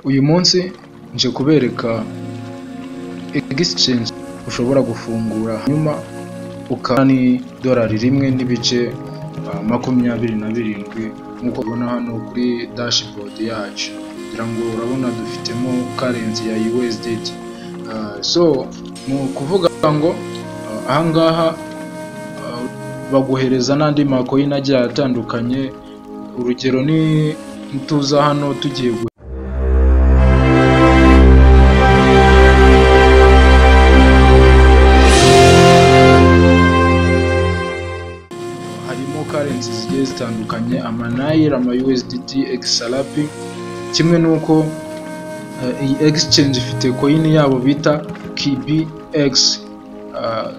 Uyu munsi nje kubereka exchange ushobora gufungura hanyuma ukabona ni $1.27 nkuko ubona hano kuri dashboard yacu, kugira ngo urabona dufitemo currency ya USDT. So ni ukuvuga ngo ahangaha baguhereza n'andi macoin agiye atandukanye. Urugero ni tuza hano tugiye harimo currency zigiye zitandukanye, ama Naira, ama USDT, XRP. Kimwe nuko iyi exchange ifite coin yabo bita KBX.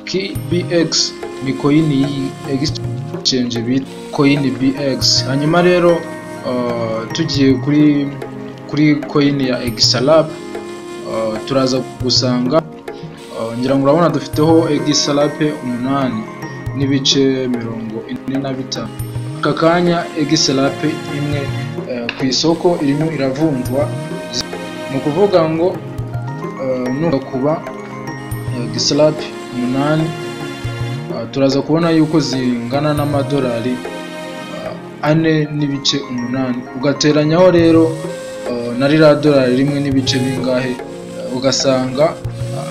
KBX ni coin y'iyi exchange bita coin BX. Hanyuma rero tugiye kuri coin ya XRP, turaza gusanga ngira ngo urabona dufiteho XRP 8.45. Aka kanya XRP imwe ku isoko irimo iravunjwa, ni ukuvuga ngo nukuba XRP 8 turaza kubona yuko zingana n'amadolari 4.8. Ugateranyaho rero na ririya dolari rimwe n'ibice bingahe, ugasanga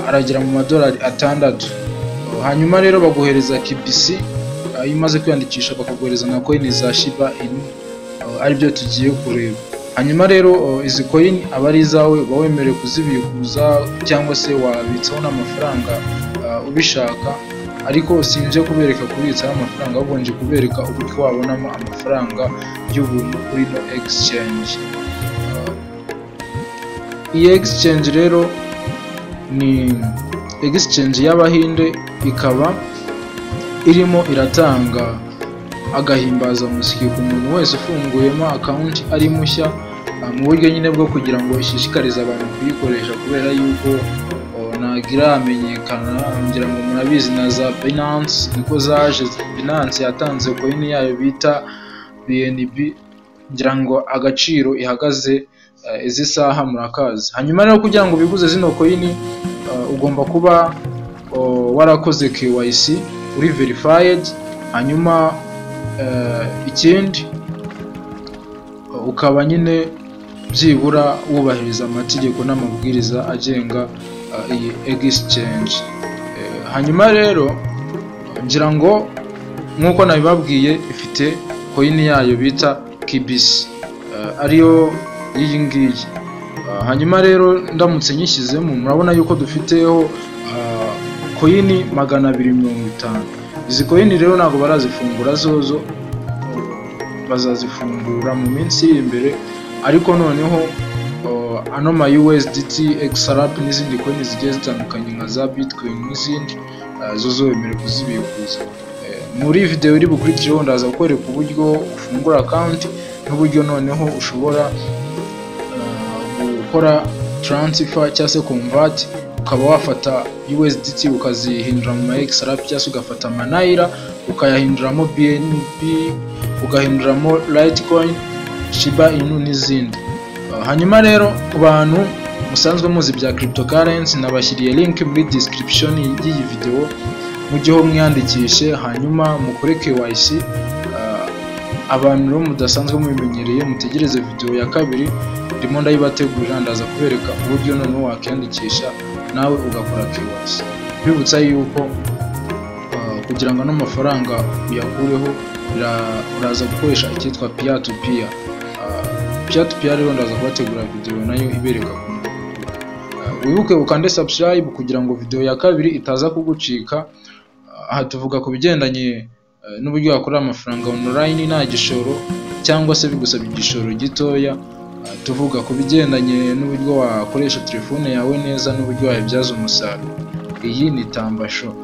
aragera mu madolari 6. Hanyuma rero baguhereza KBC iyo umaze kwiyandikisha, bakaguhereza na coin za Shiba Inu, aribyo tugiye kureba. Hanyuma rero izi coin aba ari izawe, uba wemerewe kuzibikuza cyangwa se wabitsaho n'amafaranga ubishaka, ariko sinje kubereka kubitsaho amafaranga, ahubwo nje kubereka uburyo wabonamo amafaranga y'ubuntu kuri no exchange. Iyi exchange rero ni exchange y'Abahinde, ikaba irimo iratanga agahimbazamusyi ku muntu wese ufunguyemo account ari mushya, mu buryo nyine bwo kugira ngo ishishikarize abantu kuyikoresha, kubera yuko ntabwo iramenyekana. Ngira ngo murabizi na za Binance niko zaje. Binance yatanze coin yayo bita BNB, ngira ngo agaciro ihagaze izi saha murakazi. Hanyuma rero kugira ngo ubiguze zino coin ugomba kuba warakoze KYC, uri verified. Hanyuma ikindi ukaba nyine byibura wubahiriza amategeko n'amabwiriza agenga iyi exchange. Hanyuma rero ngira ngo nkuko nabibabwiye ifite coin yayo bita KBC, ariyo iyi ngiyi. Hanyuma rero ndamutse nyishyizemo murabona yuko dufiteho coin 250. Izi coin rero ntabwo barazifungura zozo, bazazifungura mu minsi iri imbere, ariko noneho ano ma USDT, XRP n'izindi coin zigiye zitandukanye nka za Bitcoin n'izindi, zo wemerewe kuzibikuza. Muri video iri bukurikireho ndaza kukwereka uburyo ufungura account n'uburyo noneho ushobora gukora transfer cyangwa se convert, ukaba wafata USDT ukazihindura mu ma XRP, cyangwa se ugafata ama Naira ukayahinduramo BNB, ugahinduramo Litecoin, Shiba Inu n'izindi. Hanyuma rero ku bantu musanzwe muzi bya cryptocurrency, nabashyiriye link muri description y'iyi video, mujyeho mwiyandikishe hanyuma mukore KYC. Abantu rero mudasanzwe mubimenyereye mutegereze video ya kabiri ndimo ndayibategurira, ndaza kubereka uburyo noneho wakiyandikisha nawe ugakora KYC. Bibutsa yuko kugira ngo n'amafaranga uyakureho uraza gukoresha icyitwa peer to peer. Peer to peer rero ndaza kubategura video nayo ibereka ukuntu. Wibuke ukande subscribe kugira ngo video ya kabiri itaza kugucika. Aha tuvuga ku bigendanye n'uburyo wakorera amafaranga online nta gishoro, cyangwa se bigusaba igishoro gitoya. Tuvuga ku bigendanye n'uburyo wakoresha telefone yawe neza n'uburyo wayibyaza umusaruro. Iyi ni Tamba Show.